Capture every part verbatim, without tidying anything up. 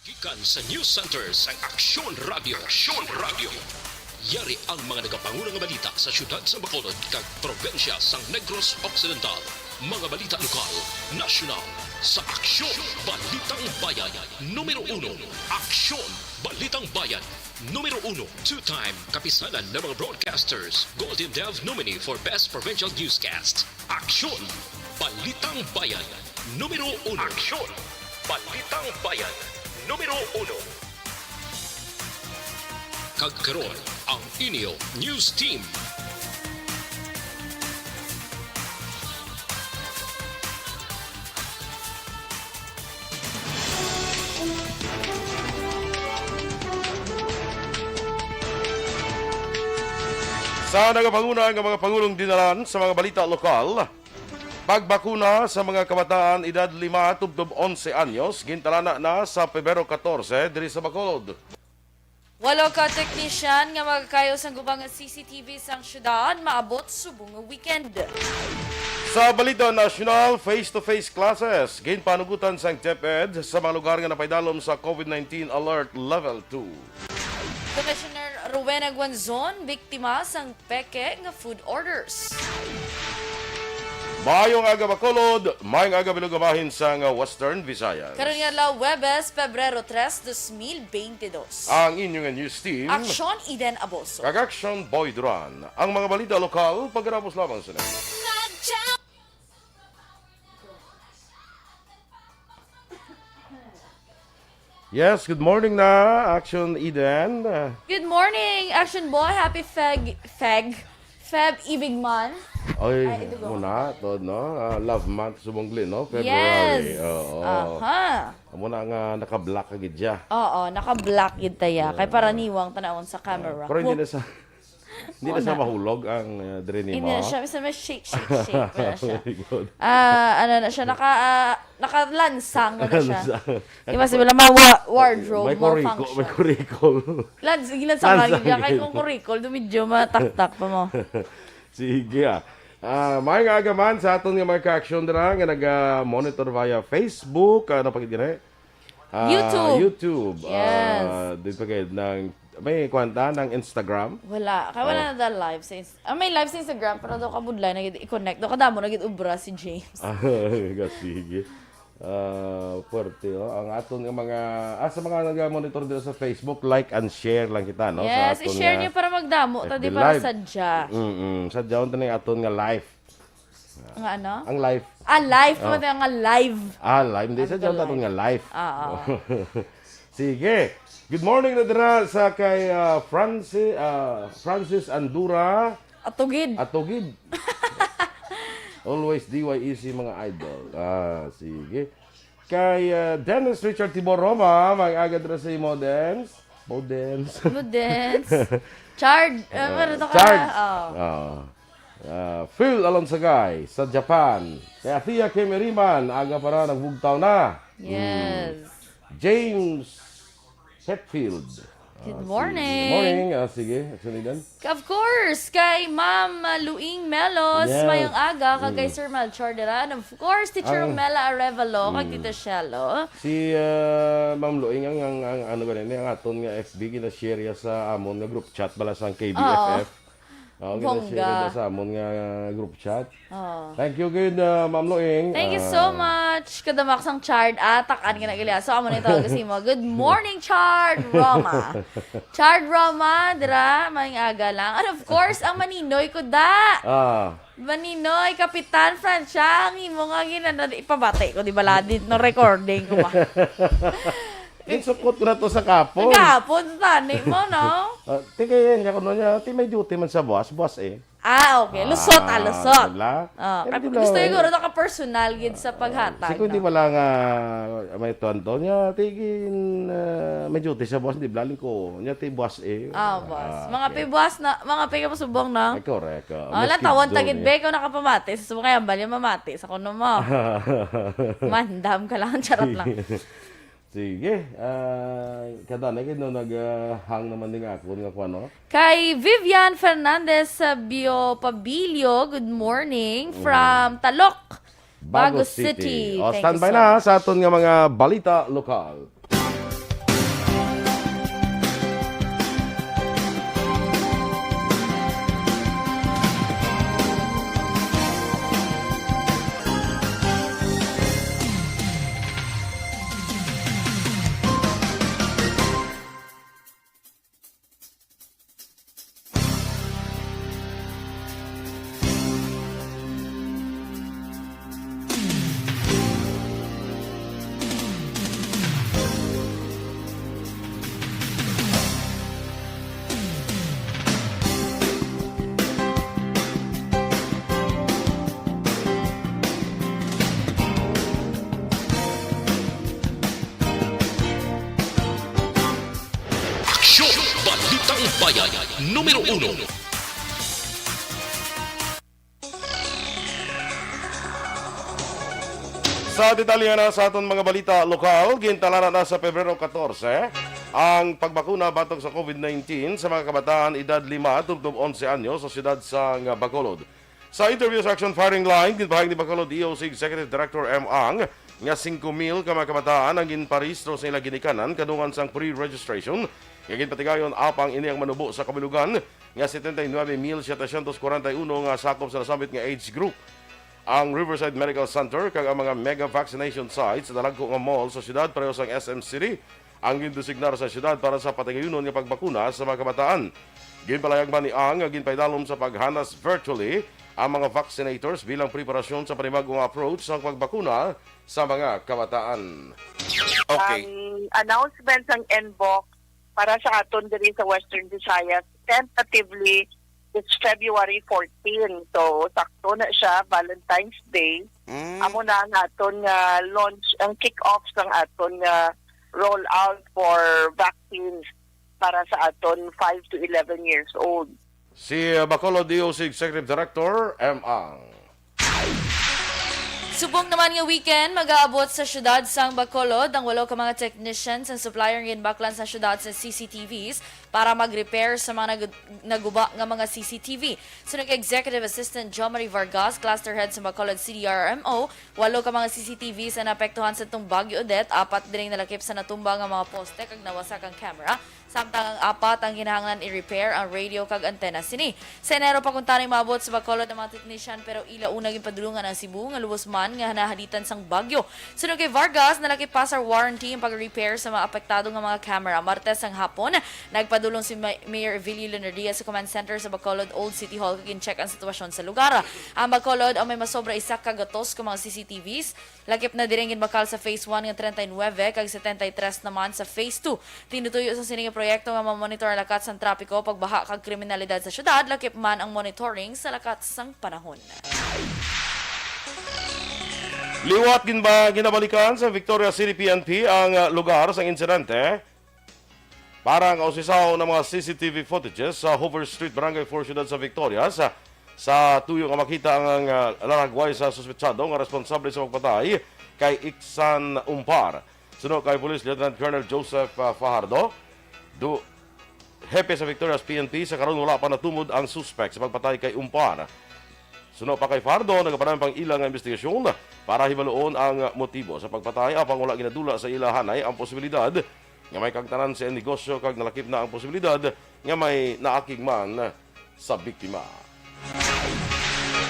Gikan sa News Center sang Aksyon Radio. Aksyon Radio. Yari ang mga nagapanguna nga balita sa siyudad sa Bacolod kag probinsya sang Negros Occidental. Mga balita lokal, nasyonal, sa Aksyon, Balitang Bayan, numero uno. Aksyon, Balitang Bayan, numero uno. Two-time kapisanan ng mga broadcasters, Golden Dove nominee for Best Provincial Newscast. Aksyon, Balitang Bayan, numero uno. Aksyon, Balitang Bayan, numero uno. Kag karon, ang inyo news team. Sa nagapanguna nga mga pangulong dinalan sa mga balita lokal, pagbakuna sa mga kabataan edad lima tubtob onse anyos gintalana na sa Pebrero katorse diri sa Bacolod. Walo ka teknisyan nga magakayo sang gubang nga C C T V sang syudad maabot subong nga weekend. Sa balita nasyonal, face-to-face classes ginpanugutan sang DepEd sa mga lugar nga napaidalom sa COVID nineteen Alert Level two. Commissioner Rowena Guanzon biktima sang peke nga food orders. Maayong aga, Bacolod. Maayong aga, bilog nga bahin sang Western Visayas. Karon nga adlaw, Huwebes, Pebrero tres, dos mil bente dos. Ang inyo nga news team, Aksyon Eden Aboso. Kag Aksyon Boy Duran. Ang mga balita lokal, pagkatapos lamang sa news. Yes, good morning na, Action Eden. Good morning, Action Boy. Happy Feg, Feg, Feb Ibig Month. Oy, Ay, ito ba? Muna to, no? Ah, love month subong gali, no? February. Yes. Oo. Aha. Amo na nga naka-black ka gid siya. Oo, naka-black gid ta ya. Kay para niwang tanawon sa camera. Pero hindi na sa hindi na siya mahulog ang, uh, diri nimo. Hindi na siya, basta may shake, shake, shake na siya. Very good. Ah, ano na siya, naka, ah, nakalansang na siya. Lansang. Iba si wala ma wa-, wardrobe, may kuriko, malfunction. May kurikol. Lans-, gilansang Lansang lagi niya. Kay kung kurikol, do medyo mataktak pa mo. Sige, ah. Ah, may nga agaman sa aton nga mga ka-action dira nga naga-monitor via Facebook, ano pa gid gani? Ah, YouTube. YouTube. Yes. Ah, di pa kayo nang, may kwanta ng Instagram? Wala. Kaya wala Oh. na dahil live sa Inst-, ah, may live sa Instagram, pero daw kabudlay na gid i-connect. Daw kadamo na gid obra si James. Ah, sige. Ah, puwerte, oh. Ang aton nga mga, ah, sa mga nag-monitor dito sa Facebook, like and share lang kita, no? Sa Yes, aton i-share nga niyo para magdamo ta F B di para live. Sadya. Mm-mm. Sadya, unta na yung aton nga live. Nga ano? Ang life. Ah, life. Oh. Mati nga live. Ah, live. Hindi, Ano sa ka John Taton live? Nga life. Ah, ah. Sige. Good morning na dira sa kay, ah, Franci-, ah, Francis Andura Atugid. Atugid. Always D Y E C, mga idol. Ah, sige. Kay, ah, Dennis Richard Tibor Roma, mag-agad ra sa imo, Dens. Mo, Dens. Mo, Dens. Chard. Ah, Ah, meron to ka. Chard. Oh. Ah. Ah, Phil Alonsagay sa Japan. Kay Athea Kemeriman, aga pa na, nagbugtaw na. Yes. Mm. James Hetfield. Good Ah, morning. Sige. Morning. Ah, sige, Action Eden. Of course, kay Ma'am, ah, Luing Melos, Yes. mayong aga, kag kay Mm. Sir Melchor Dira, and of course, Teacher Ang Romela Arevalo, kag Mm. Tita Shelo. Si, ah, Ma'am Luing, ang, ang, ang ano ba rin, ang aton nga F B, gina-share ya sa amon nga group chat, bala sang Oo. K B F F. Oo, Bongga. Gina-share na sa amon nga group chat. Oo. Thank you gid, ah, Ma'am Luing. Thank you so Ah, much. Kadamak sang Chard. Ah, tak-an ka na gali. So, amo na yung tawag sa imo. Good morning, Chard Roma. Chard Roma, dira, maayong aga lang. And of course, ang maninoy ko da. Ah. Maninoy, Kapitan Francia, ang imo nga ginana-, ipabati ko, di ba, ladit no recording ko ba? Ginsukot ko na to sa kapon. Kapon, tani mo, no? Ah, ti kay niya kuno niya, ti may duty man sa buwas, buwas eh. Ah, okay. Lusot, ah, Ah, lusot. Wala. Ah, Pero kay di gusto lang, siguro eh. Naka-personal gid sa paghatag, Siguro di no? Wala nga may tuwan to niya, ti gin, ah, may duty sa buwas, di blaling ko. Niya ti buwas eh. Ah, buwas. Ah, Mga okay. Pibuwas na, mga piga subong na. Ay, correct. Ah, Ah, wala, tawan schedule tagid niya. Be, kung nakapamati. Sa subong kaya, bali mamati. Sa kuno mo. Mandam ka lang, charot lang. Sige. Ah, kada na gid, no, nag, ah, hang naman din ako nga kuwan, no? Kay Vivian Fernandez Sabio Pabilio, good morning Mm. from Talok, Bago Bago City. City. O, Thank you standby so na much. Sa aton nga mga balita lokal. Balitang Bayan numero uno. Sa detalye na sa aton mga balita lokal, gintalanan na sa Pebrero katorse ang pagbakuna batok sa covid nineteen sa mga kabataan edad lima tubtob onse anyos sa siyudad sang Bacolod. Sa interview sa Action Firing Line, ginpahayag ni Bacolod E O C Executive Director M. Ang nga singko mil ka mga kabataan ang ginparehistro sa ilang ginikanan kadungan sang pre-registration nga ginpatigayon, apang ini ang manubo sa kabilugan nga setenta y nuebe mil setecientos cuarenta y uno nga sakop sa nasambit nga age group. Ang Riverside Medical Center kag ang mga mega vaccination sites sa dalagko nga mall sa siyudad, pareho sang S M City, ang gindesignar sa siyudad para sa patigayunon nga pagbakuna sa mga kabataan. Ginpalayag man ni Ang nga ginpaidalom sa paghanas virtually ang mga vaccinators bilang preparasyon sa panibag-o nga approach sa pagbakuna sa mga kabataan. Okay. Ang announcement sang N B O C para sa aton diri sa Western Visayas, tentatively, it's February fourteen. So, sakto na siya, Valentine's Day. Mm. Amo na ang aton nga launch, ang kick-off sang aton nga rollout for vaccines para sa aton five to eleven years old. Si, uh, Bacolod E O C Executive Director M. Ang. Subong naman nga weekend, mag-aabot sa siyudad sang Bacolod ang walo ka mga technician sang supplier nga ginbaklan sa siyudad sa C C T Vs para mag-repair sa mga nag-, naguba nga mga C C T V. Suno kay Executive Assistant Jo Marie Vargas, Cluster Head sa Bacolod C D R M O, walo ka mga C C T Vs ang naapektuhan sa tong Bagyo Odette, apat diri ang nalakip sa natumba nga mga poste kag nawasak ang camera. Samtang ang apat ang kinahanglan i-repair ang radio kag antena sini. Sa Enero pa kuntani maabot sa Bacolod ang mga teknisyan, pero ila una ginpadulungan ang Cebu nga lubos man nga nahalitan sang bagyo. Suno kay Vargas, nalakip pa sa warranty ang pag-repair sa mga apektado nga mga camera. Martes ang hapon, nagpadulong si Ma-, Mayor Evilio Leonardia sa Command Center sa Bacolod Old City Hall kag gin-check ang sitwasyon sa lugar. Ang Bacolod ang may masobra isa ka gatos ka mga C C T Vs. Lakip na diri ang ginbakal sa Phase one nga treinta y nueve kag setenta y tres naman sa Phase two. Tinutuyo sa sini nga proyekto nga mamonitor ang lakat sang trapiko, pagbaha kag kriminalidad sa syudad, lakip man ang monitoring sa lakat sang panahon. Liwat ginba-, ginabalikan sa Victoria City P N P ang, ah, lugar sang insidente. Para ang kausisaw ng mga C C T V footages sa Hoover Street, Barangay four, Siyudad sa Victoria, sa, sa tuyo nga makita ang, ang, ah, laragway sa suspetsado nga responsable sa pagpatay kay Iksan Umpar. Suno kay Police Lieutenant Colonel Joseph, ah, Fajardo, du-, hepe sa Victoria's P N P, sa karon wala pa natumod ang suspek sa pagpatay kay Umpar. Suno pa kay Fajardo, nagapanamit ang ila nga investigasyon para hibaluon ang motibo sa pagpatay, apang wala ginadula sa ila hanay ang posibilidad nga may kaangtanan sa negosyo kag nalakip na ang posibilidad nga may naakig man sa biktima.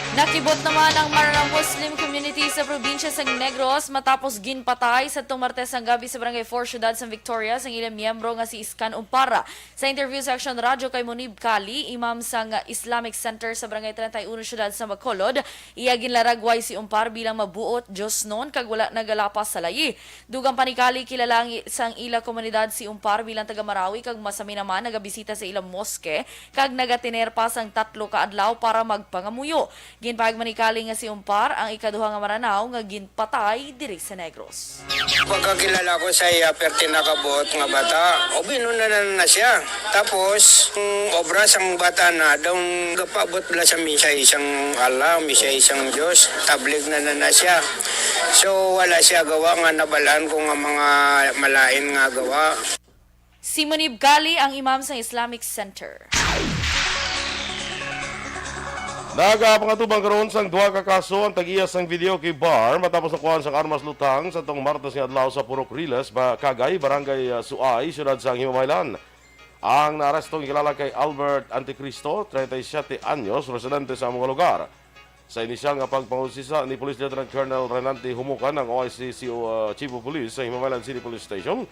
Nakibot naman ang Maranao Muslim community sa probinsya sang Negros matapos ginpatay sa tong Martes sang gabi sa Barangay four, Siyudad sang Victorias, ang ilang miyembro nga si Iskan Umpara. Sa interview sa Aksyon Radyo kay Munib Kali, imam sang Islamic Center sa Barangay treinta y uno, Siyudad sa Bacolod, iya ginlaragway si Umpar bilang mabuot diosnon kag wala nagalapas sa layi. Dugang pa ni Kali, kilala ang i-, sang ila komunidad si Umpar bilang taga Marawi kag masami naman nagabisita sa ilang moske kag nagatener pa sang tatlo ka adlaw para magpangamuyo. Ginpahayag man ni Kali nga si Umpar ang ikaduha nga Maranao nga ginpatay diri sa Negros. Pagkakilala ko sa iya, perti nakabot nga bata, ubinuna na na siya. Tapos, ang obra sang bata na, daw gapaabot bala sa misa isang Allah, misa isang Dios, tablig na na na siya. So, wala siya gawa nga nabalaan ko nga mga malain nga gawa. Si Munib Kali ang imam sa Islamic Center. Nagapangatubang karon sang duha ka kaso ang tag-iya sang video kay Bar matapos nakuhaan sang armas lutang sa tong Martes nga adlaw sa Purok Riles, Ba-, Kagay, Barangay, ah, Suay, Siyudad sang Himamaylan. Ang naarestong kilala kay Albert Anticristo, treinta y siete anyos, residente sa amo nga lugar. Sa inisyal nga pagpangusisa ni Police Lieutenant Colonel Renante Humukan, ang O I C C O, uh, Chief of Police sa Himamaylan City Police Station,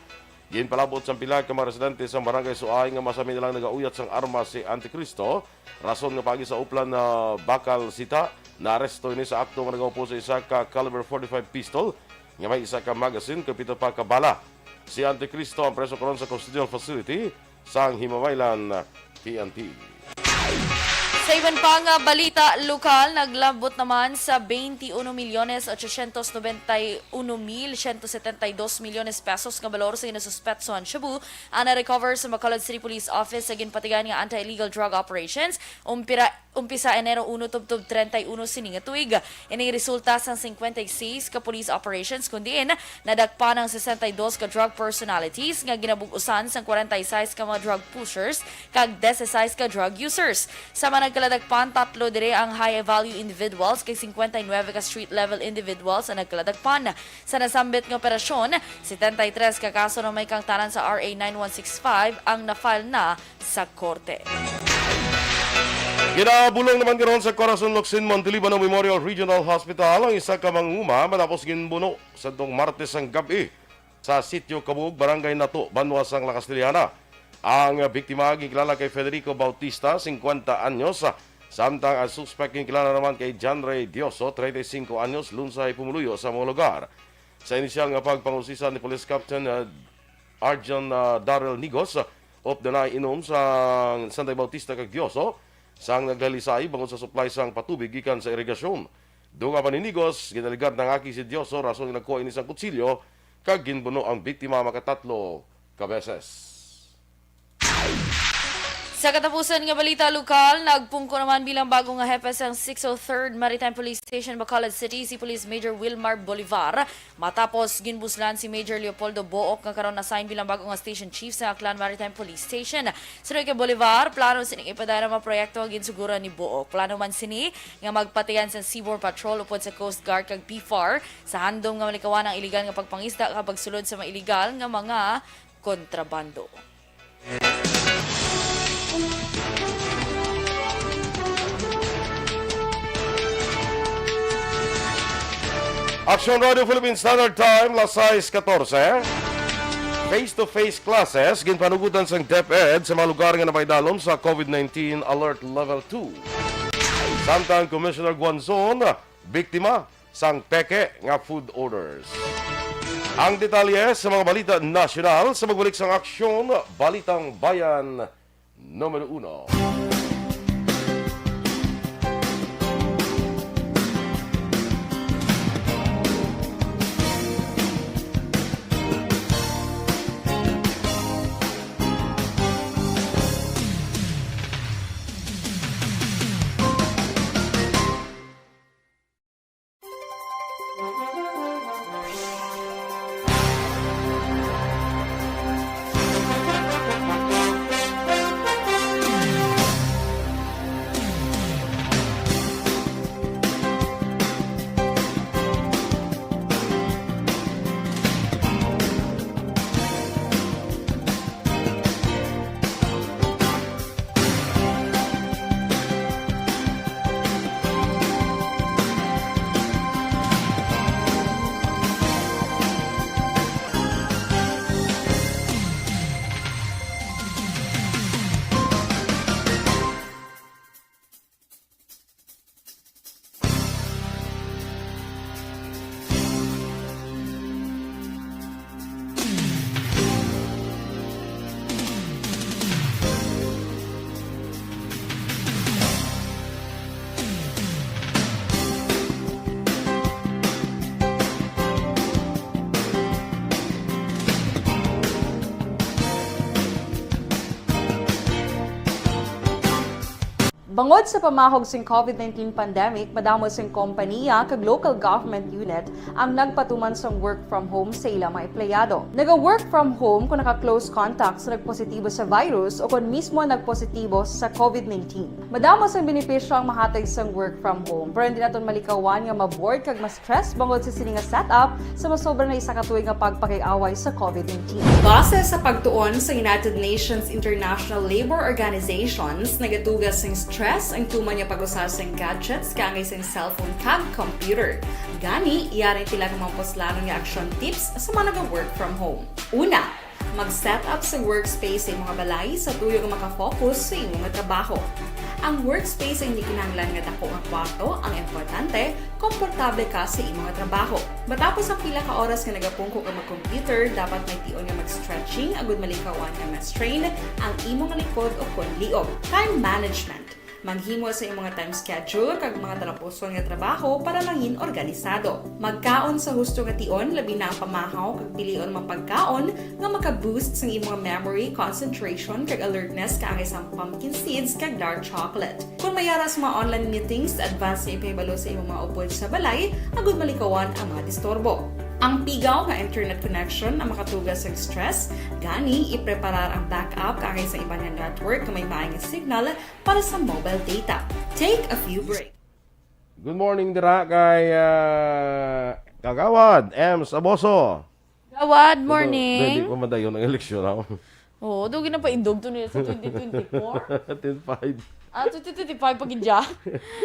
ginpalabot sang pila ka mga residente sa Barangay Suay nga masami nilang nagauyat sang armas si Anticristo, rason nga paagi sa uplan na bakal sita, naaresto ini sa akto nga nagaupod sa isa ka caliber forty-five pistol nga may isa ka magazine kag pito pa ka bala. Si Anticristo ang preso karon sa custodial facility sang Himamaylan P N P. Sa iban pa nga balita lokal, naglabot naman sa twenty-one milyones ochocientos noventa y uno mil ciento setenta y dos milyones pesos nga balor sa ginasuspetsohan shabu ang na-recover sa Bacolod City Police Office sa ginpatigan nga anti-illegal drug operations umpira, umpisa Enero uno tubtob treinta y uno sini nga tuig. Ini resulta sang cincuenta y seis ka police operations, kun diin nadakpan ang sesenta y dos ka drug personalities nga ginabug-usan sang kwarenta y seis ka mga drug pushers kag dieciséis ka drug users. Sa mga nagkaladakpan, tatlo diri ang high-value individuals kag cincuenta y nueve ka street-level individuals ang nagkaladakpan. Sa nasambit nga operasyon, setenta y tres ka kaso na may kaangtanan sa R A nine one six five ang na-file na sa korte. Ginabulong naman karon sa Corazon Locsin Montiliban Memorial Regional Hospital ang isa ka manguma matapos ginbuno sadtong Martes sang gab-i sa Sitio Kabug, Barangay Nato, banwa sang La Castellana. Ang biktima ginkilala kay Federico Bautista, singkwenta anyos, samtang ang suspek ginkilala naman kay John Ray Dioso, treinta y cinco anyos, lunsay pumuluyo sa mga lugar. Sa inisyal nga pagpangusisa ni Police Captain, uh, Arjan, uh, Daryl Nigos, uh, of the nainom sang Sanday Bautista kag Dioso sang naglalisay bangod sa supply sang patubig gikan sa irigasyon. Dunga pa ni Nigos, ginaligar nang aki si Dioso rason nga nagkuha ini sang kutsilyo kag ginbuno ang biktima makatatlo ka beses. Sa katapusan nga balita lokal, nagpungko naman bilang bago nga hepe sang six oh third Maritime Police Station, Bacolod City, si Police Major Wilmar Bolivar, matapos ginbuslan si Major Leopoldo Book, nga karon assign bilang bago nga Station Chief sa Aklan Maritime Police Station. Suno kay Bolivar, plano sining ipadara ang mga proyekto nga ginsuguran ni Book. Plano man sini nga magpatian sa Seaboard Patrol upod sa Coast Guard kag PFAR sa handom nga malikawan ang iligal nga pagpangisda kag pagsulod sa mga iligal nga mga kontrabando. Aksyon Radio Philippine Standard Time, las sais katorse. Face-to-face classes ginpanugutan sang DepEd sa mga lugar nga napaidalom sa COVID nineteen Alert Level two. Samtang Commissioner Guanzon, biktima sang peke nga food orders. Ang detalye sa mga balita nasyonal sa pagbalik sang Aksyon, Balitang Bayan numero uno. Bangod sa pamahog sing COVID nineteen pandemic, madamo sing kompaniya kag local government unit ang nagpatuman sang work from home sa ila mga empleyado. Naga-work from home kon naka-close contact sa nagpositibo sa virus o kon mismo nagpositibo sa COVID nineteen. Madamo sang benepisyo ang mahatag sang work from home, pero hindi naton malikawan nga ma-bored kag ma-stress bangod sa sini nga setup sa masobra na isa ka tuig nga pagpakig-away sa COVID nineteen. Base sa pagtuon sa United Nations International Labor Organizations, nagatuga sing stress ang tuman nga pag-usa sing gadgets kaangay sing cellphone kag computer. Gani, yari sila nga mga puslanon nga action tips sa mga naga-work from home. Una, mag-set up sa workspace sa imo nga balay sa tuyo nga maka-focus sa imo nga trabaho. Ang workspace ay hindi kinahanglan nga dako nga kwarto ang importante, komportable ka sa imo nga trabaho. Matapos ang pila ka oras nga nagapungko ka mag-computer, dapat may tion nga mag-stretching agud malikawan nga ma-strain ang imo nga likod o kon liog. Time management. Maghimo sa imong mga time schedule kag mga talapuson nga trabaho para mangin organisado. Magkaon sa husto nga tion, labi na ang pamahaw kag pilion mga pagkaon nga maka-boost sa imong memory, concentration, kag alertness kaangay sang pumpkin seeds kag dark chocolate. Kung may ara sa mga online meetings, advance na ipahibalo sa imong mga upod sa balay agud malikawan ang mga disturbo. Ang pigaw nga internet connection ang makatuga sa stress, gani ipreparar ang backup kaangay sa iban nga network nga may maay nga signal para sa mobile data. Take a few breaks. Good morning dira kay ah, Kagawad M. Saboso. Gawad, Hindi morning. pa madayon ang eleksyon ako. Oo, do ginapaindog to nila sa twenty twenty-four. Ten five. Ah, twenty twenty-five pag idya.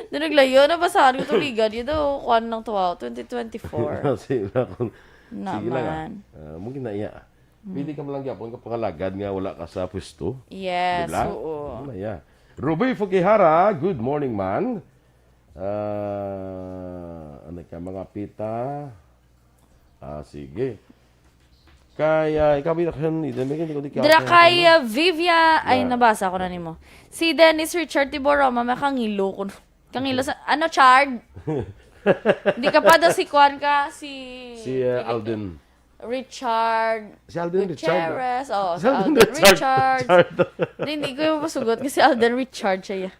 Doon naglayo, nabasahan ko to liga. Di daw, kuan lang to, ah, twenty twenty-four. Sige lang. Sige lang ah. Naman. Ah, mungkin na iya ah. Pwede ka man lang gyapon ka pangalagad nga wala ka sa pwesto. Yes, Diba? Oo. Ano na iya? Ruby Fukihara, good morning man. Ah, ano ka mga pita? Ah, sige. Kaya ikaw binakan, hindi ko di Dira kay uh, Vivia, ay Yeah. nabasa ko na nimo. Si Dennis Richard Tiboroma, makangilo ko. Kangilo sa, ano, Chard? Di ka pa daw si Kwan ka, si... Si uh, Alden. Richard Si Alden Richard. Gutierrez. Oh, Si si Alden Alden Richard. Richard. Richard. Di, hindi ko yung masugot kasi Alden Richard siya. Yeah.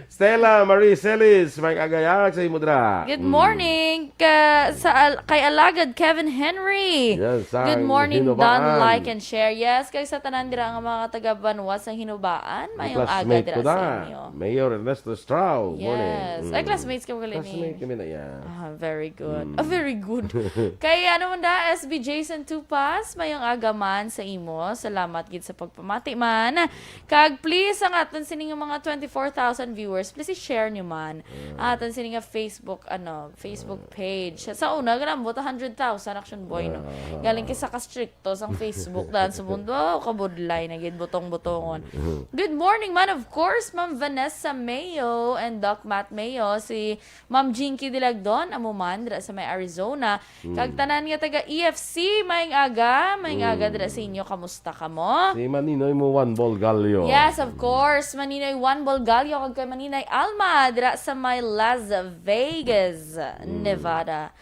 Stella Marie Celis, may kagayag sa imo dira. Good morning ka, sa al- kay Alagad Kevin Henry. Yes, Good ang morning, Hinubaan. Don, like and share. Yes, kay sa tanan dira nga mga taga Banwa sa Hinubaan, mayong aga Classmate dira ko sa na. inyo. Mayor Ernesto Strau. Morning. Yes. Mm. Ay, classmates ka pala ni. Classmate kami na yan. Ah, very good. Mm. Ah, very good. Kay ano man da, S B Jason Tupas, mayong aga man sa imo. Salamat gid sa pagpamati man. Kag please, ang aton sining mga twenty-four thousand viewers, please i-share nyo man. Ang aton sining nga Facebook, ano, Facebook page. Sa una, ganambot, hundred thousand Action Boy, no? Ah. Galing kay sa kastrikto sang Facebook daan sa mundo. Oh, kabudlay na gid, butong-butongon. Good morning man, of course, Ma'am Vanessa Mayo and Doc Matt Mayo. Si Ma'am Jinky Dilagdon, amo man, dira sa may Arizona. Kag tanan nga taga E F C, maayong aga, maayong aga dira sa inyo. Kamusta kamo? Si Maninoy mo Juan Bolgalio. Yes, of course. Maninoy Juan Bolgalio kag kay Maninoy Alma dira sa may Las Vegas, Nevada.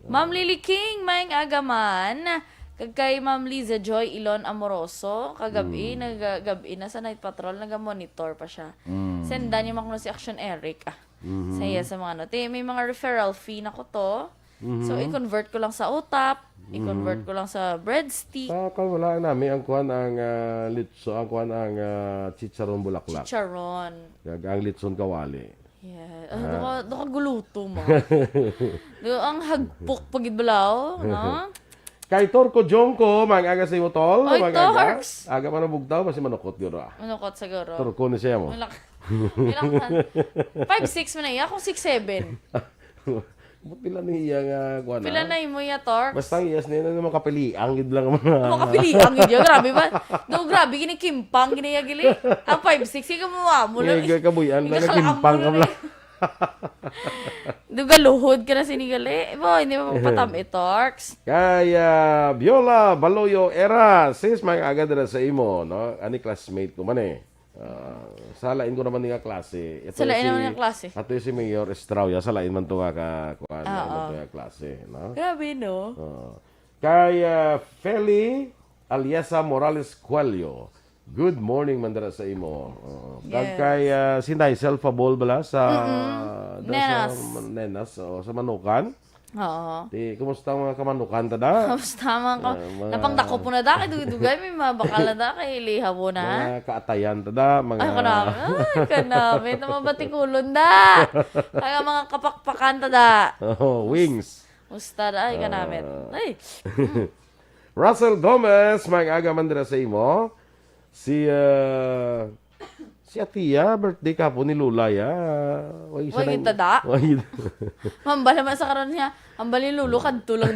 Ma'am Lily King, maayong aga man. Kag kay Ma'am Liza Joy Ilon Amoroso, kagabi, nagagabi na sa night patrol, naga-monitor pa siya. Senda niya man kuno si Action Eric. Ah. Sa iya sa mga ano. Ti, may mga referral fee na ko to. So, i-convert ko lang sa utap, i-convert ko lang sa breadstick. Ah, kung wala nami ang kuan ang ah, litso, ang kuan ang ah, chicharon bulaklak. Chicharon. Kag ang litson kawali. Yeah. Ah, doon ka, doon ka guluto mo. Doon ang hagpok pagid balaw, no? Kay Torco Jongco, maayong aga sa imo tol. Oy, Maayong aga. Torx! Aga pa nabugtaw, basi manukot gyud ah. Manukot siguro. Torco ni siya mo. Wala ka. Wala ka. Five six man na iya, akong six seven. But pila ni iya nga kuan. Pila na imo iya, Torx? Basta ang iyas niya na naman kapilian gid lang ang mga Makapilian gid iya, grabe ba? Do, grabe, ginikimpang, gini iya gili. Ang five six, sige mo, amo lang. Nga kabuyan na Ikaw, nagimpang amo ka lang. lang. Do, galuhod ka na sini gali. Boy, hindi mo patam, eh, Torx. Kay ah, Biola Baloyo Era, sis, maayong aga dira sa imo, no? Ani classmate ko man eh. Ah, sa lain ko naman nga klase. Ito Sa lain si, naman nga klase. Ato si Mayor Estrauya, sa lain man to nga ka, kuan, Ah, lain man oo. to nga klase, no? Grabe, no? Oo. Kay ah, Feli Aliesa Morales Cuello, good morning man dira sa imo. Oo. Kag Yes. kay ah, si Nicel Fabol bala sa, Mm-mm. da- sa Nenas. Nenas, o, sa Manukan. Oo. Di, kumusta ang mga kamanukan ta da? Kamusta man ka? Ah, mga- Napangdakop mo na da, kay dugay-dugay, may mabakal na da, kay lihaw mo na. Mga kaatayan ta da, mga Ay, kanami. Ay, kanami. Ito mga batikulon da. Kaya mga kapakpakan ta da. Oh, wings. Musta da? Ay, kanami. Ah. Ay, Russell Gomez, maayong aga man dira sa imo. Si ah, si Atia, birthday kahapon ni Lola ya. Way siya Way nang- kita da? Way- Hambal naman sa karon niya. Hambal ni Lolo, kadto lang.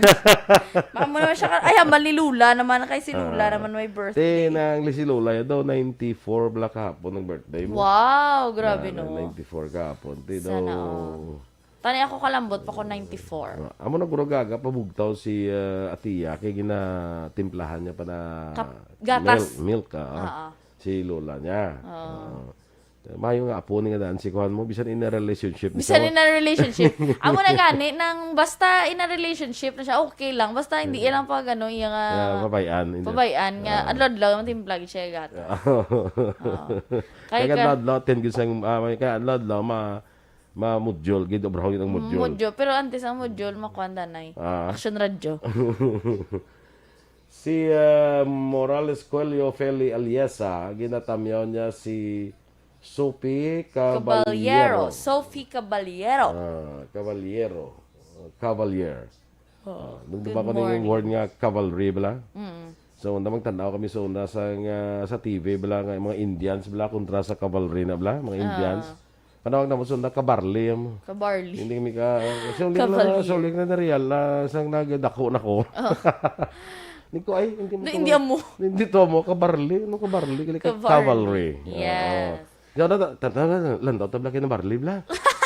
Mamo naman siya, ka- ay, hambal ni Lula naman. Kay si Lula Ah. naman may Te, birthday. Nang si Lola ya daw, ninety-four bala kahapon ang birthday mo. Wow, grabe, Ah, no? ninety-four kahapon. Te, Sana daw. all. Tani ako kalambot pa ko ninety-four. Ah, amo na guro gaga pabugtaw si ah, Atia kay ginatimplahan niya pa na Kap- gatas. milk, milk ah, Oo. si lola niya. Oo. Oo. Mayo nga apo ni nga daan si kuan mo, bisan in a relationship ni Bisan sa- in a relationship. Amo na gani, nang basta in a relationship na siya, okay lang. Basta hindi ilang pag ano, iya nga Yeah, babayan. Hindi. Pabayaan nga. Ah. Adlaw-adlaw, matimpla gid siya gato. Oo. Kaya Kaya ka, adlaw-adlaw, ten gid sang, ah, may kaya adlaw-adlaw, ma, ma-module gid, obrahon gid ang module. Module. Pero antes ang module, makuan danay. Ah. Action Radio. Si, ah, Morales Coelho Feli Aliesa, ginatamyaw niya si Sophie Caballero. Caballero. Sophie Caballero. Ah, Caballero. Cavalier. Oh, Ah, nung good diba ko na yung morning. word nga cavalry, bala? Mm. So, na magtanaw kami sa una sa, nga, sa T V, bala, nga mga Indians, bala, kontra sa cavalry na, bala, mga Ah. Indians. Panawag naman sa una, kabarli. Mo. Kabarli. Hindi kami ka... So, hindi Cavalry. na, so, hindi na real na sang nagdako na ko. Hindi ko, ay, hindi mo Hindi, to hindi mo- amo. Hindi to mo, kabarli. Ano kabarli? Kali ka Cavalry. cavalry. Yes. Oo. Yan na, ta- ta- ta- landaw tabla kinabarli, bla.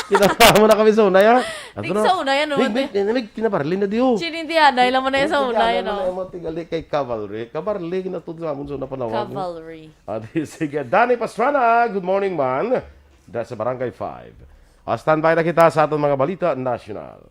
Kinatawa mo na kami sa una, ya. Di sa una, yan, no? Mig, mig, mig, kinabarli na diyo. Sinindihan, dahil mo na yan sa una, yan, Ano no? mo, tigali kay cavalry. Cavalry, kinatod sa amon sa una panawag. Cavalry. At sige, Danny Pastrana, good morning, man. Da sa Barangay five. Ah, standby na kita sa aton mga balita national.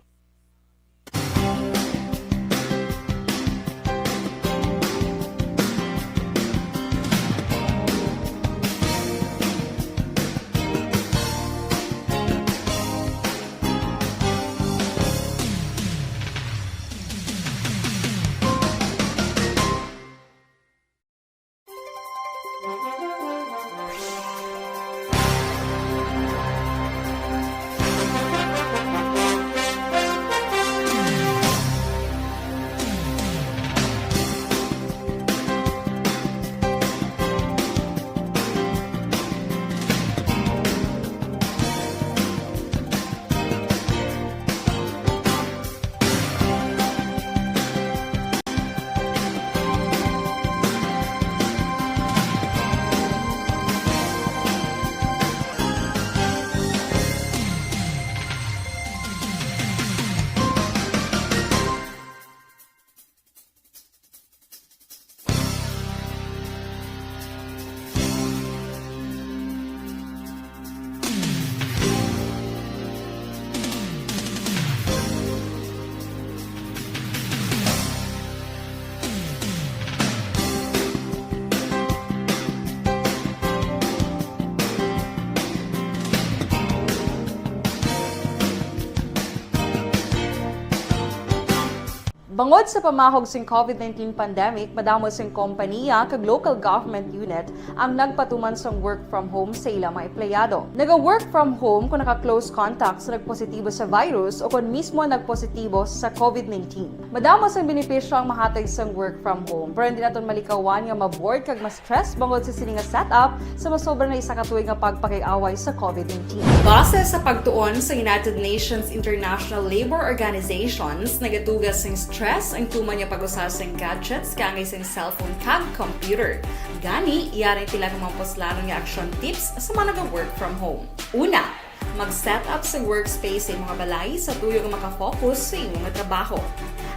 Bangod sa pamahog sing COVID nineteen pandemic, madamo sing kompaniya kag local government unit ang nagpatuman sang work from home sa ila mga empleyado. Naga-work from home kung naka-close contact sa nagpositibo sa virus o kon mismo nagpositibo sa COVID nineteen. Madamo sang benepisyo ang mahatag sang work from home, pero hindi naton malikawan nga ma-bored kag ma-stress bangod sa sini nga setup sa masobra na isa ka tuig nga pagpakig-away sa COVID nineteen. Base sa pagtuon sa United Nations International Labor Organizations, nagatuga sing stress ang tuman nga pag-usa sing gadgets kaangay sing cellphone kag computer. Gani, yari ang pila ka mga puslanon nga action tips sa mga naga-work from home. Una, mag-set up sa workspace sa imong balay sa tuyo nga makafocus sa imong trabaho.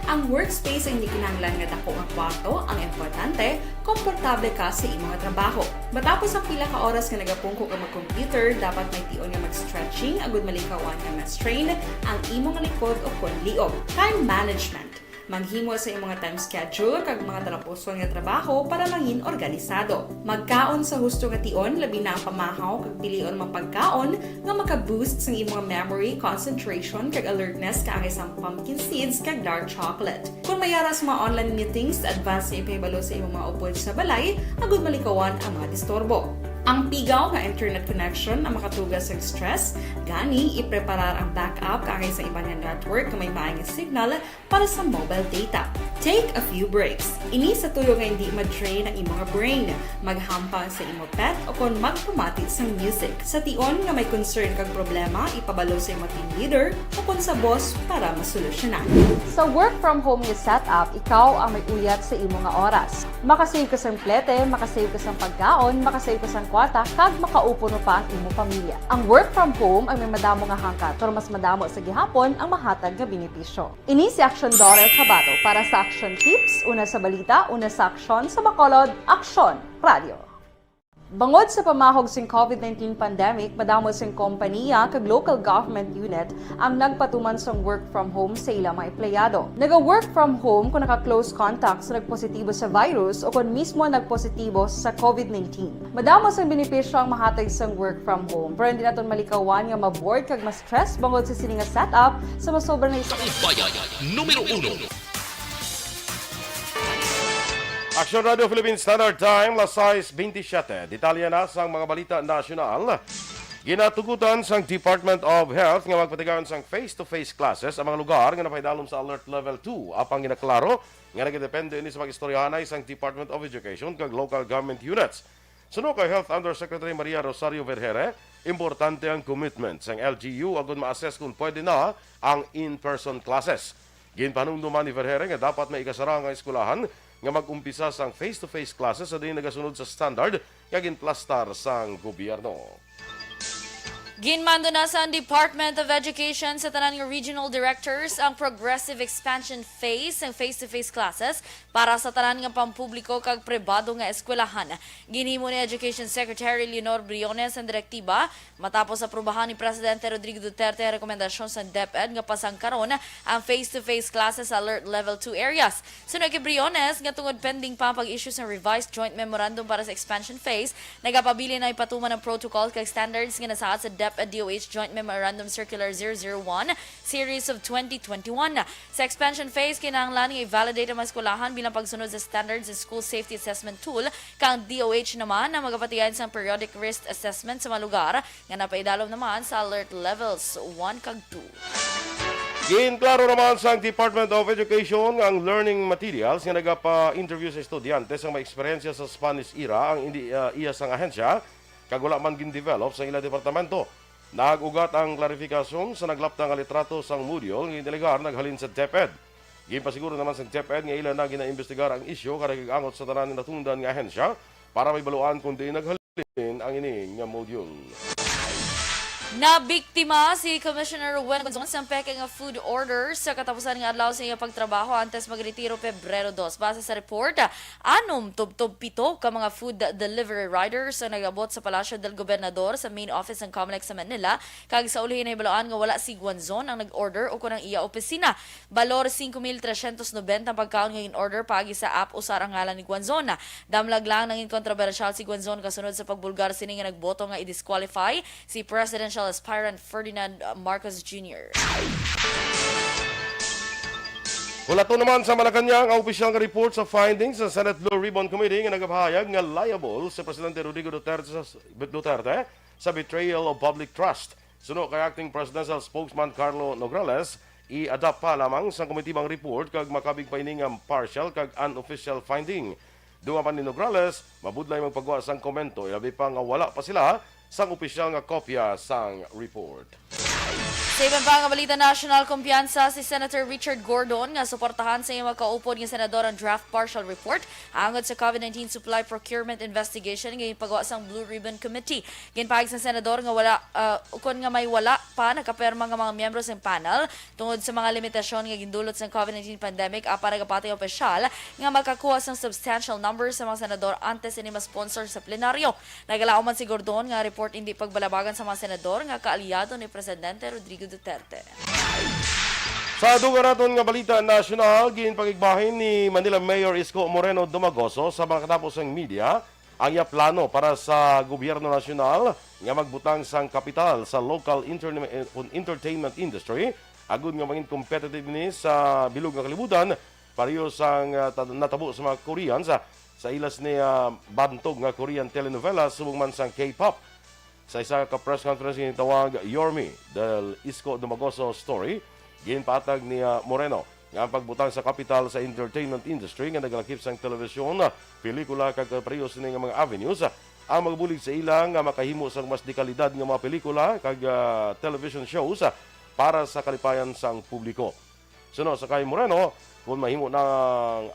Ang workspace ay hindi kinahanglan nga dako nga kwarto, ang importante, komportable ka sa imong trabaho. Matapos ang pila ka oras nga nagapungko ka mag-computer, dapat may tion nga mag-stretching agud malikawan nga ma-strain ang imong likod o kon liog. Time management. Maghimo sa imong time schedule kag mga talapuson nga trabaho para mangin organisado. Magkaon sa husto nga tion, labi na ang pamahaw kag pilion mga pagkaon nga maka-boost sa imong memory, concentration, kag alertness kaangay sang pumpkin seeds kag dark chocolate. Kung may ara sa mga online meetings, advance nga ipahibalo sa imong mga upod sa balay agud malikawan ang mga disturbo. Ang pigaw nga internet connection ang makatuga sa stress, gani ipreparar ang backup kaangay sa iban nga network nga may maayong signal para sa mobile data. Take a few breaks. Ini sa tuyo nga hindi ma-drain ang imong brain. Maghampang sa imo pet o kon magpamati sang music. Sa tion nga may concern kag problema, ipabalo sa imo team leader o kon sa boss para masolusyonan. Sa work from home nga setup, ikaw ang may uyat sa imo nga oras. Makasave ka sang plete, makasave ka sang pagkaon, makasave ka sang kwarta, kag makaupo pa ang imo pamilya. Ang work from home ang may madamo nga hangkat, pero mas madamo sa gihapon ang mahatag nga benepisyo. Ini si Aksyon Dorel Cabato para sa Aksyon Tips, una sa balita, una sa aksyon, sa Bacolod, Aksyon Radio. Bangod sa pamahog sing COVID nineteen pandemic, madamo sing kompaniya kag local government unit ang nagpatuman sang work from home sa ilang mga empleyado. Naga-work from home kung naka-close contact sa nagpositibo sa virus o kon mismo nagpositibo sa COVID nineteen. Madamo sang benepisyo ang mahatag sang work from home, pero hindi naton malikawan nga ma-bored kag ma-stress bangod sa sini nga setup sa masobra na isa. Talibayan numero uno. Action Radio Philippine Standard Time, las sais bentisiete. Detalye na sang mga balita nasyonal. Ginatugutan sang Department of Health nga magpatigayon sang face-to-face classes ang mga lugar nga napaidalom sa Alert Level two. Apang ginaklaro nga nagadepende ini sa mga istoryahanay sang Department of Education kag local government units. Suno kay Health Undersecretary Maria Rosario Vergere, importante ang commitment sang L G U agud ma-assess kon pwede na ang in-person classes. Ginpahanumduman ni Vergere nga dapat may ikasarang ang eskwelahan nga mag-umpisa sang face-to-face classes sa diin nagasunod sa standard nga ginplastar sang gobyerno. Ginmando na sa Department of Education sa tanan nga regional directors ang progressive expansion phase sang face-to-face classes para sa tanan nga pampubliko kag pribado nga eskwelahan. Ginhimo ni Education Secretary Leonor Briones ang direktiba matapos aprubahan ni Presidente Rodrigo Duterte ang rekomendasyon sa DepEd nga pasangkaron ang face-to-face classes sa Alert Level two areas. Suno kay Briones nga tungod pending pa ang pag-issue sa revised joint memorandum para sa expansion phase, nagapabilin na ipatuman ang protocol kag standards nga nasaad sa DepEd DOH Joint Memorandum Circular zero zero one Series of twenty twenty-one. Sa expansion phase, kinahanglan nga i-validate ang mga eskwelahan bilang pagsunod sa standards sa School Safety Assessment Tool, kag ang DOH naman ang magapatigayon sang periodic risk assessment sa mga lugar nga napaidalom naman sa alert levels one kag two. Ginklaro naman sang Department of Education nga ang learning materials nga nagapa-interview sa estudyante sang may eksperyensya sa Spanish era ang indi, ah, iya sang ahensya, kag wala man gin-develop sa ila departamento. Nag-ugat ang klarifikasyon sa naglapta nga litrato sang module nga ginalegar naghalin sa DepEd. Ginpasiguro naman sang DepEd nga ila na ginaimbestigar ang isyu kag nag-angot sa tanan nga natungdan nga ahensya para mahibaluan kon diin naghalin ang ini nga module. Nabiktima si Commissioner Wen Gonzon sa peke nga food order sa katapusan nga adlaw sa iyang pagtrabaho antes magretiro Pebrero dos. Base sa report, anom tubtob pito ka mga food delivery riders ang nag-abot sa Palacio del Gobernador sa main office sang Comelec sa Manila, kag sa ulihi nahibaluan nga wala si Guanzon ang nag-order o kon ang iya opisina. Balor singko mil tresyentos nobenta ang pagkaon nga in-order paagi sa app usar ang ngalan ni Guanzon. Damlag lang nangin kontrobersyal si Guanzon kasunod sa pagbulgar sini nga nagboto nga i-disqualify si presidential aspirant Ferdinand Marcos Junior. Hulaton naman sa Malacañang ang opisyal nga report sa findings sa Senate Blue Ribbon Committee nga nagapahayag nga liable si Presidente Rodrigo Duterte sa, Duterte sa betrayal of public trust. Suno kay Acting Presidential Spokesman Carlo Nograles, i-adapt pa lamang sang komitibang report kag makabig pa ini nga partial kag unofficial finding. Dugang pa ni Nograles, mabudlay magpagwa sang komento, ilabi pa nga wala pa sila sang opisyal nga kopya sang report. Sa iban pa nga balita nasyonal, kumpiyansa si Senator Richard Gordon nga suportahan sa iyang mga kaupod nga senador ang draft partial report angot sa COVID nineteen supply procurement investigation nga ginpagawa sang Blue Ribbon Committee. Ginpahayag sang senador nga wala, ah, ukon nga may wala pa nakapirma nga mga miyembro sang panel tungod sa mga limitasyon nga gindulot sang COVID nineteen pandemic, apan nagapati ang opisyal nga makakuha sang substantial numbers sa mga senador antes ini ma-sponsor sa plenaryo. Nagalaom man si Gordon nga report indi pagbalabagan sa mga senador nga kaalyado ni Presidente Rodrigo Duterte. Sa dugang naton nga balita nasyonal, ginpakigbahin ni Manila Mayor Isko Moreno Dumagoso sa mga katapos sang media ang iya plano para sa gobyerno nasyonal nga magbutang sang kapital sa local interne-, eh, entertainment industry agud nga mangin competitive ini sa bilog nga kalibutan, pareho sang, ah, ta-, natabo sa mga Koreans, ah, sa ilas ni, ah, bantog nga Korean telenovela subong man sang K-pop. Sa isa ka press conference nga gitawag, Yormi del Isko Dumagoso Story, ginpatag ni, ah, Moreno nga ang pagbutang sa kapital sa entertainment industry nga nagalakip sang telebisyon, pelikula kag pareho sini nga mga avenues, ah, ang magabulig sa ila nga makahimo sang mas dekalidad nga mga pelikula kag, ah, television shows, ah, para sa kalipayan sang publiko. Suno sa kay Moreno, kung mahimo na,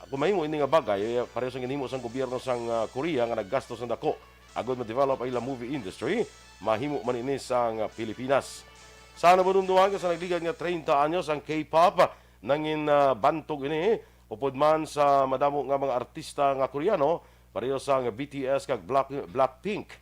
kung mahimo ini nga bagay, pareho sang ginhimo sang gobyerno sang, ah, Korea nga naggasto sang dako agud ma-develop ang ilang movie industry, mahimo man ini sang, ah, Pilipinas. Sa nabanumduman ka sa nagligad nga treinta anyos ang K-pop, nangin, ah, bantog ini, upod man sa madamo nga mga artista nga Koreano Pareho sang B T S kag Black, Blackpink,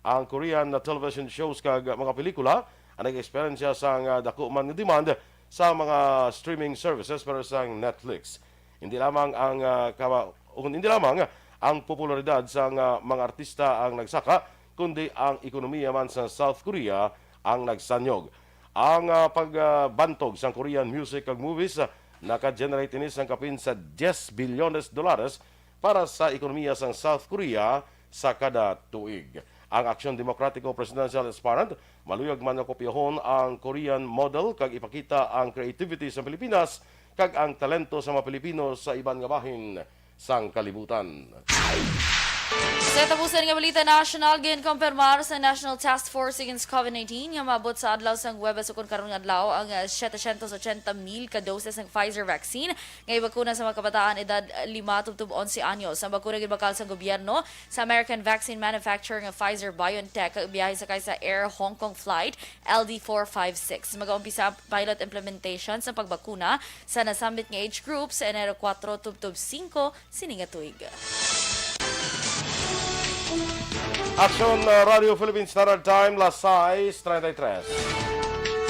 ang Korean television shows kag mga pelikula ang nag-eksperyensya sang, ah, dako man nga demand sa mga streaming services pareho sang Netflix. Hindi lamang ang, ah, kawa-, kung hindi lamang ang popularidad sang, ah, mga artista ang nagsaka, kundi ang ekonomiya man sa South Korea ang nagsanyog. Ang, ah, pagbantog sang Korean music kag movies, ah, naka-generate ini sang kapin sa diyes bilyones dolares para sa ekonomiya sang South Korea sa kada tuig. Ang Aksyon Demokratiko Presidential Aspirant maluyag man nga kopyahon ang Korean model kag ipakita ang creativity sa Pilipinas kag ang talento sa mga Pilipino sa iban nga bahin sang kalibutan. Sa tapusan nga balita nasyonal, ginkumpirmar sa National Task Force Against COVID nineteen nga maabot sa adlaw sang Huwebes ukon karon nga adlaw ang, ah, setecientos ochenta mil ka doses sang Pfizer vaccine nga ibakuna sa mga kabataan edad, ah, lima tubtob onse anyos. Ang bakuna ginbakal sa gobyerno sa American vaccine manufacturer nga Pfizer-BioNTech kag biyahe sakay sa Air Hong Kong Flight L D four five six. Magaumpisa ang pilot implementation sa pagbakuna sa nasambit nga age group sa Enero kuwatro tubtob singko sini nga tuig. Aksyon, uh, Radio Philippine Standard Time, las sais treinta y tres.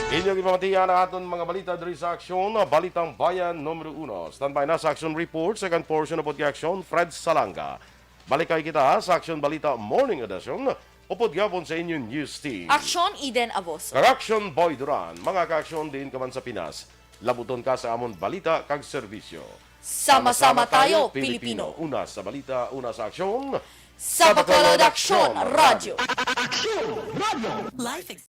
Inyong ipamatian ang aton mga balita diri sa Aksyon, Balitang Bayan numero uno. Standby na sa Aksyon Report, second portion of Aksyon, Fred Salanga. Balik kay kita sa Aksyon Balita Morning Edition, upod gihapon sa inyong news team. Aksyon, Eden Aboso. Kag Aksyon, Boy Duran. Mga ka-Aksyon, diin ka man sa Pinas, labuton ka sa amon balita kag serbisyo. Sama-sama tayo, Pilipino. Una sa balita, una sa aksyon. Sa Bacolod Aksyon Radyo. Aksyon Radyo. Life